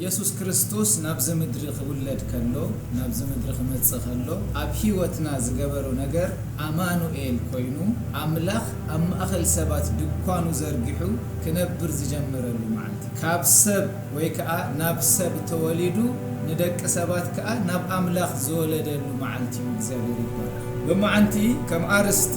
የሱስ ክርስቶስ ናብዚ ምድሪ ክውለድ ከሎ፣ ናብዚ ምድሪ ክመጽእ ከሎ፣ ኣብ ህይወትና ዝገበሮ ነገር ኣማኑኤል ኮይኑ፣ ኣምላኽ ኣብ ማእከል ሰባት ድኳኑ ዘርጊሑ ክነብር ዝጀመረሉ መዓልቲ። ካብ ሰብ ወይ ከኣ ናብ ሰብ ተወሊዱ፣ ንደቂ ሰባት ከኣ ናብ ኣምላኽ ዝወለደሉ መዓልቲ እዩ። እግዚኣብሔር ይባረኽ። ሎማዓንቲ ከም ኣርእስቲ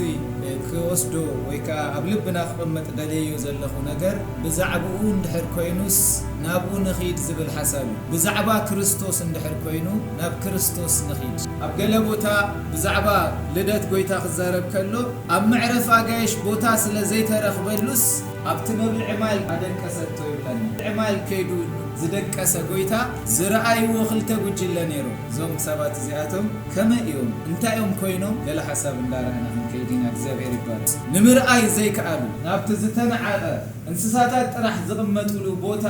ክወስዶ ወይ ከኣ ኣብ ልብና ክቕመጥ ደልየዮ ዘለኹ ነገር፣ ብዛዕባኡ እንድሕር ኮይኑስ ናብኡ ንኺድ ዝብል ሓሳብ እዩ። ብዛዕባ ክርስቶስ እንድሕር ኮይኑ ናብ ክርስቶስ ንኺድ። ኣብ ገለ ቦታ ብዛዕባ ልደት ጎይታ ክዛረብ ከሎ፣ ኣብ መዕረፊ ኣጋይሽ ቦታ ስለ ዘይተረኽበሉስ ኣብቲ መብልዒ ማል ኣደቀሰቶ ይብለና። መብልዒ ማል ከይዱ ዝደቀሰ ጎይታ ዝረኣይዎ ክልተ ጉጅለ ነይሩ። እዞም ሰባት እዚኣቶም ከመይ እዮም? እንታይ እዮም ኮይኖም? ገለ ሓሳብ እንዳረኣና ክንከይድ ኢና። እግዚኣብሔር ይባረክ። ንምርኣይ ዘይከኣሉ፣ ናብቲ ዝተነዓቐ እንስሳታት ጥራሕ ዝቕመጥሉ ቦታ፣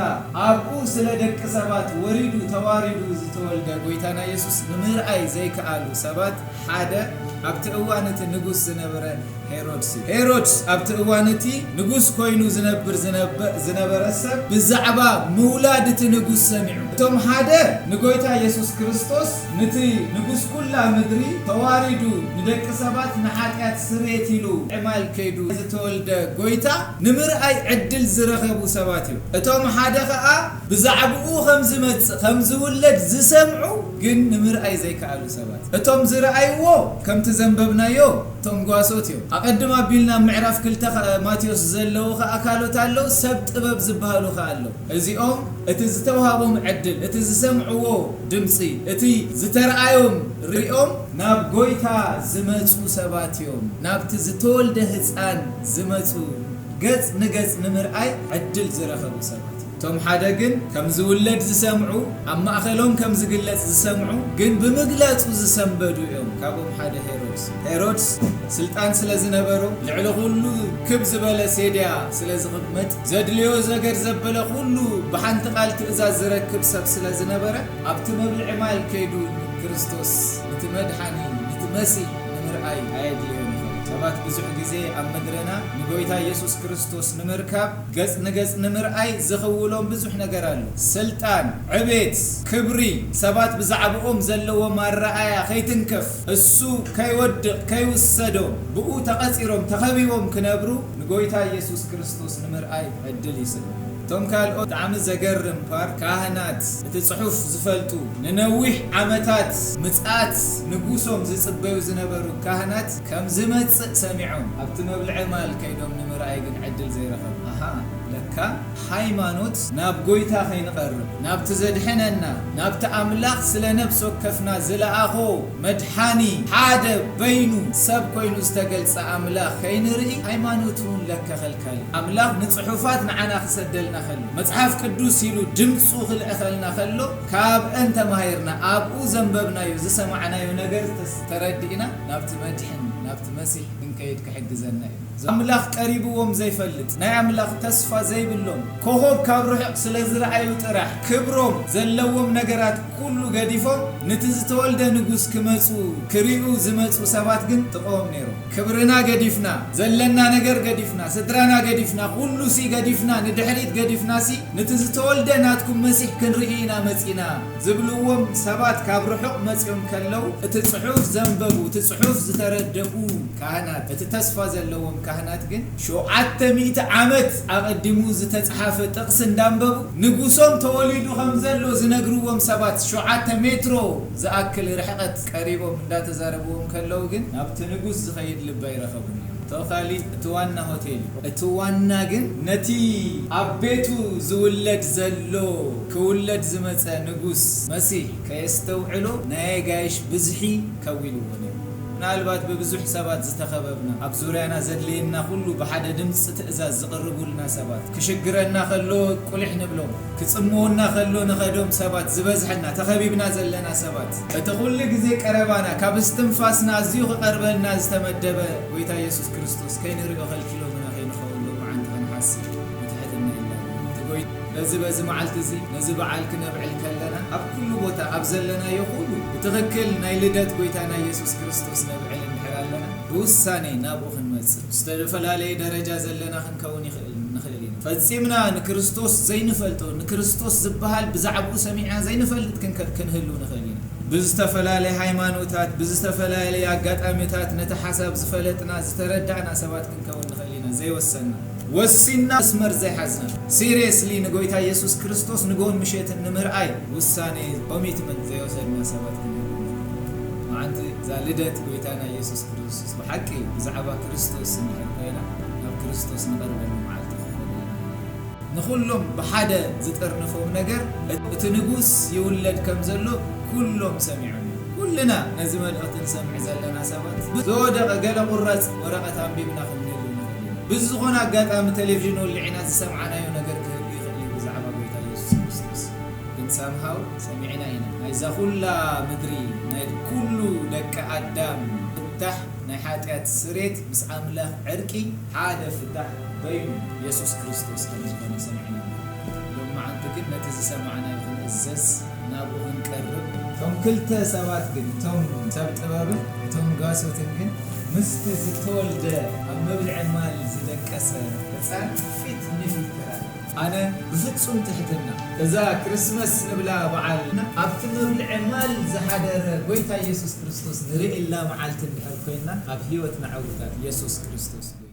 ኣብኡ ስለ ደቂ ሰባት ወሪዱ ተዋሪዱ ዝተወልደ ጎይታና የሱስ ንምርኣይ ዘይከኣሉ ሰባት ሓደ ኣብቲ እዋን እቲ ንጉስ ዝነበረ ሄሮድስ እዩ። ሄሮድስ ኣብቲ እዋን እቲ ንጉስ ኮይኑ ዝነብር ዝነበ-፣ ዝነበረ ሰብ ብዛዕባ ምውላድ እቲ ንጉስ ሰሚዑ። እቶም ሓደ ንጎይታ የሱስ ክርስቶስ ንቲ ንጉስ ኩላ ምድሪ ተዋሪዱ ንደቂ ሰባት ንሓጢኣት ስርየት ኢሉ ዕማል ከይዱ ዝተወልደ ጎይታ ንምርኣይ ዕድል ዝረኸቡ ሰባት እዮም። እቶም ሓደ ኸኣ ብዛዕባኡ ከም ዝመጽእ፣ ከም ዝውለድ ዝሰምዑ ግን ንምርኣይ ዘይከኣሉ ሰባት። እቶም ዝረኣይዎ ከምቲ ዘንበብናዮ እቶም ጓሶት እዮም። ኣቐድም ኣቢልና ኣብ ምዕራፍ ክልተ ኸ-፣ ማቴዎስ ዘለዉ ኸኣ ኣካሎት ኣለዉ፣ ሰብ ጥበብ ዝበሃሉ ኸኣ ኣለዉ። እዚኦም እቲ ዝተውሃቦም ዕድል፣ እቲ ዝሰምዕዎ ድምጺ፣ እቲ ዝተረኣዮም ርእዮም ናብ ጎይታ ዝመጹ ሰባት እዮም። ናብቲ ዝተወልደ ህጻን ዝመጹ፣ ገጽ ንገጽ ንምርኣይ ዕድል ዝረኸቡ ሰባት እዮም። እቶም ሓደ ግን ከም ዝውለድ ዝሰምዑ፣ ኣብ ማእከሎም ከም ዝግለጽ ዝሰምዑ፣ ግን ብምግላጹ ዝሰንበዱ እዮም። ካብኦም ሓደ ሄሮድስ። ሄሮድስ ስልጣን ስለ ዝነበሮ፣ ልዕሊ ኩሉ ክብ ዝበለ ሴድያ ስለ ዝቕመጥ፣ ዘድልዮ ዘገር ዘበለ ኩሉ ብሓንቲ ቃል ትእዛዝ ዝረክብ ሰብ ስለ ዝነበረ፣ ኣብቲ መብልዒ ማል ከይዱ ክርስቶስ፣ ንቲ መድሓኒ፣ ንቲ መሲሕ ንምርኣይ ኣየድልዮን እዩ። ሰባት ብዙሕ ግዜ ኣብ ምድርና ንጎይታ የሱስ ክርስቶስ ንምርካብ፣ ገጽ ንገጽ ንምርኣይ ዝኽውሎም ብዙሕ ነገር ኣሎ። ስልጣን፣ ዕቤት፣ ክብሪ፣ ሰባት ብዛዕባኦም ዘለዎም ኣረኣያ ከይትንከፍ፣ እሱ ከይወድቕ፣ ከይውሰዶም፣ ብኡ ተቐጺሮም፣ ተኸቢቦም ክነብሩ ንጎይታ የሱስ ክርስቶስ ንምርኣይ ዕድል ይስእኑ። እቶም ካልኦት ብጣዕሚ ዘገርም ፓርት፣ ካህናት፣ እቲ ጽሑፍ ዝፈልጡ፣ ንነዊሕ ዓመታት ምጽኣት ንጉሶም ዝጽበዩ ዝነበሩ ካህናት ከም ዝመጽእ ሰሚዖም፣ ኣብቲ መብልዒ ማል ከይዶም ንምርኣይ ግን ዕድል ዘይረኸቡ። ኣሃ፣ ለካ ሃይማኖት ናብ ጎይታ ከይንቐርብ፣ ናብቲ ዘድሕነና፣ ናብቲ ኣምላኽ ስለ ነፍሲ ወከፍና ዝለኣኾ መድሓኒ፣ ሓደ በይኑ ሰብ ኮይኑ ዝተገልጸ ኣምላኽ ከይንርኢ፣ ሃይማኖት እውን ለካ ከልካሊ። ኣምላኽ ንጽሑፋት ንዓና ክሰደልና ከሎ፣ መጽሓፍ ቅዱስ ኢሉ ድምጹ ክልእኸልና ከሎ፣ ካብአን ተማሂርና፣ ኣብኡ ዘንበብናዮ፣ ዝሰማዕናዮ ነገር ተስ-፣ ተረዲእና፣ ናብቲ መድሕን፣ ናብቲ መሲሕ ክንከይድ ክሕግዘና እዩ። ኣምላኽ ቀሪብዎም ዘይፈልጥ፣ ናይ ኣምላኽ ተስፋ ዘይብሎም፣ ኮኾብ ካብ ርሑቕ ስለ ዝረኣዩ ጥራሕ፣ ክብሮም ዘለዎም ነገራት ኩሉ ገዲፎም፣ ንቲ ዝተወልደ ንጉስ ክመጹ፣ ክሪኡ ዝመጹ ሰባት ግን ጥቕኦም ነይሮም። ክብርና ገዲፍና፣ ዘለና ነገር ገዲፍና፣ ስድራና ገዲፍና፣ ኩሉ ሲ ገዲፍና፣ ንድሕሪት ገዲፍና ሲ፣ ንቲ ዝተወልደ ናትኩም መሲሕ ክንርኢ ኢና መጺና ዝብልዎም ሰባት ካብ ርሑቕ መጺኦም ከለዉ፣ እቲ ጽሑፍ ዘንበቡ፣ እቲ ጽሑፍ ዝተረደኡ ካህናት፣ እቲ ተስፋ ዘለዎም ካህናት ግን ሸውዓተ ሚእቲ ዓመት ኣቐዲሙ ዝተጽሓፈ ጥቕሲ እንዳንበቡ፣ ንጉሶም ተወሊዱ ከም ዘሎ ዝነግርዎም ሰባት ሸውዓተ ሜትሮ ዝኣክል ርሕቐት ቀሪቦም እንዳተዛረብዎም ከለዉ ግን፣ ናብቲ ንጉስ ዝኸይድ ልቢ ኣይረኸቡን እዮም። ቶኻሊ እቲ ዋና ሆቴል እዩ። እቲ ዋና ግን ነቲ ኣብ ቤቱ ዝውለድ ዘሎ፣ ክውለድ ዝመጸ ንጉስ መሲሕ ከየስተውዕሎ ናይ ኣጋይሽ ብዝሒ ከዊልዎ ነይሩ። ምናልባት ብብዙሕ ሰባት ዝተኸበብና፣ ኣብ ዙርያና ዘድልየና ኩሉ ብሓደ ድምፂ ትእዛዝ ዝቕርቡልና ሰባት፣ ክሽግረና ከሎ ቁሊሕ ንብሎም፣ ክጽምውና ከሎ ንኸዶም ሰባት ዝበዝሐና፣ ተኸቢብና ዘለና ሰባት፣ እቲ ኩሉ ግዜ ቀረባና፣ ካብ እስትንፋስና ኣዝዩ ክቐርበልና ዝተመደበ ጎይታ የሱስ ክርስቶስ ከይንሪኦ ከልኪሎምና ከይንኸውን ሎማዓንቲ ክንሓስብ ብትሕትና ይላል። እቲ ጎይ-፣ በዚ፣ በዚ መዓልቲ እዚ ነዚ በዓል ክነብዕል ከለና ኣብ ኩሉ ቦታ ኣብ ዘለናዮ ኩሉ ብትኽክል ናይ ልደት ጎይታና የሱስ ክርስቶስ ነብዕል እንድሕር ኣለና ብውሳኔ ናብኡ ክንመ-፣ ዝተፈላለየ ደረጃ ዘለና ክንከውን ይኽእል ንኽእል ኢና። ፈጺምና ንክርስቶስ ዘይንፈልጦ፣ ንክርስቶስ ዝበሃል ብዛዕባኡ ሰሚዕና ዘይንፈልጥ ክንከ-፣ ክንህሉ ንኽእል ኢና። ብዝተፈላለየ ሃይማኖታት፣ ብዝተፈላለየ ኣጋጣሚታት ነቲ ሓሳብ ዝፈለጥና፣ ዝተረዳእና ሰባት ክንከውን ንኽእል ኢና፣ ዘይወሰንና። ወሲንና መስመር ዘይሓዝና፣ ሲሪየስሊ ንጎይታ ኢየሱስ ክርስቶስ ንጎን ምሸትን ንምርኣይ ውሳኔ፣ ኮሚትመንት ዘይወሰድና ሰባት ክንህሉ ንኽእል። መዓንቲ እዛ ልደት ጎይታና ኢየሱስ ክርስቶስ ብሓቂ ብዛዕባ ክርስቶስ እንድሕር ኮይና፣ ናብ ክርስቶስ ንቐርበሉ መዓልቲ ክኾነልና። ንኹሎም ብሓደ ዝጠርንፎም ነገር፣ እቲ ንጉስ ይውለድ ከም ዘሎ ኩሎም ሰሚዖም እዮም። ኩልና ነዚ መልእኽቲ ንሰምዕ ዘለና ሰባት፣ ዝወደቐ ገለ ቁራጽ ወረቐት ኣንቢብና ክንህሉ ንኽእል ኢና። ብዝኾነ ኣጋጣሚ ቴሌቪዥን ወሊዕና ዝሰምዓናዮ ነገር ክህሉ ይኽእል እዩ ብዛዕባ ጎይታ ኢየሱስ ክርስቶስ። ግን ሳምሃው ሰሚዕና ኢና። ናይዛ ኩላ ምድሪ፣ ናይ ኩሉ ደቂ ኣዳም ፍታሕ፣ ናይ ሓጢኣት ስሬት፣ ምስ ኣምላኽ ዕርቂ፣ ሓደ ፍታሕ በይኑ የሱስ ክርስቶስ ከም ዝኾነ ሰሚዕና ኢና። ሎማዓንቲ ግን ነቲ ዝሰማዕናዮ ክንእዘዝ፣ ናብኡ ክንቀርብ፣ እቶም ክልተ ሰባት ግን፣ እቶም ሰብ ጥበብን እቶም ጓሶትን ግን ምስቲ ዝተወልደ ኣብ መብልዒ ማል ዝደቀሰ ህጻን ፊት ንፊት ተራእዩ። ኣነ ብፍጹም ትሕትና እዛ ክርስመስ ንብላ በዓል ኣብቲ መብልዒ ማል ዝሓደረ ጎይታ ኢየሱስ ክርስቶስ ንርእየላ መዓልቲ እንድሕር ኮይና ኣብ ህይወትና ዕውታት ኢየሱስ ክርስቶስ ጎይታ።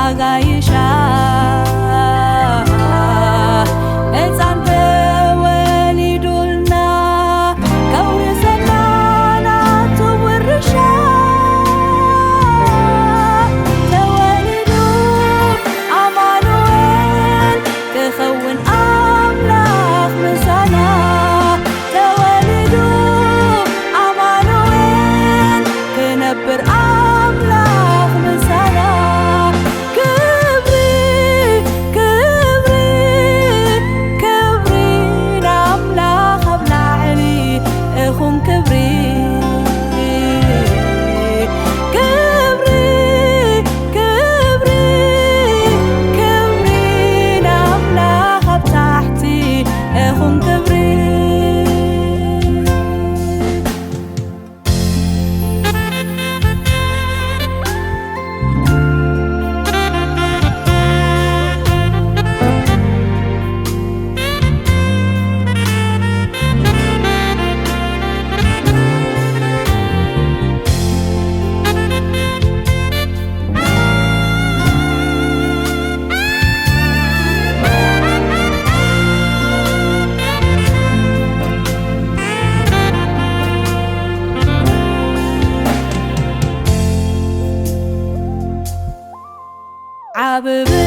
ኣጋይሻ ህፃን ተወሊዱልና፣ ከውርሰና ናቱ ውርሻ። ተወሊዱ ኣማኑኤል፣ ክኸውን ኣምላኽ ምሳና። ተወሊዱ ኣማኑኤል፣ ክነብር ኣምላኽ ምሳና። ክብሪ፣ ክብሪ፣ ክብሪ ንኣምላኽ ኣብ ላዕሊ እኹን ክብሪ። ክብሪ፣ ክብሪ፣ ክብሪ ንኣምላኽ ኣብ ታሕቲ እኹን ክብሪ። ዓብብ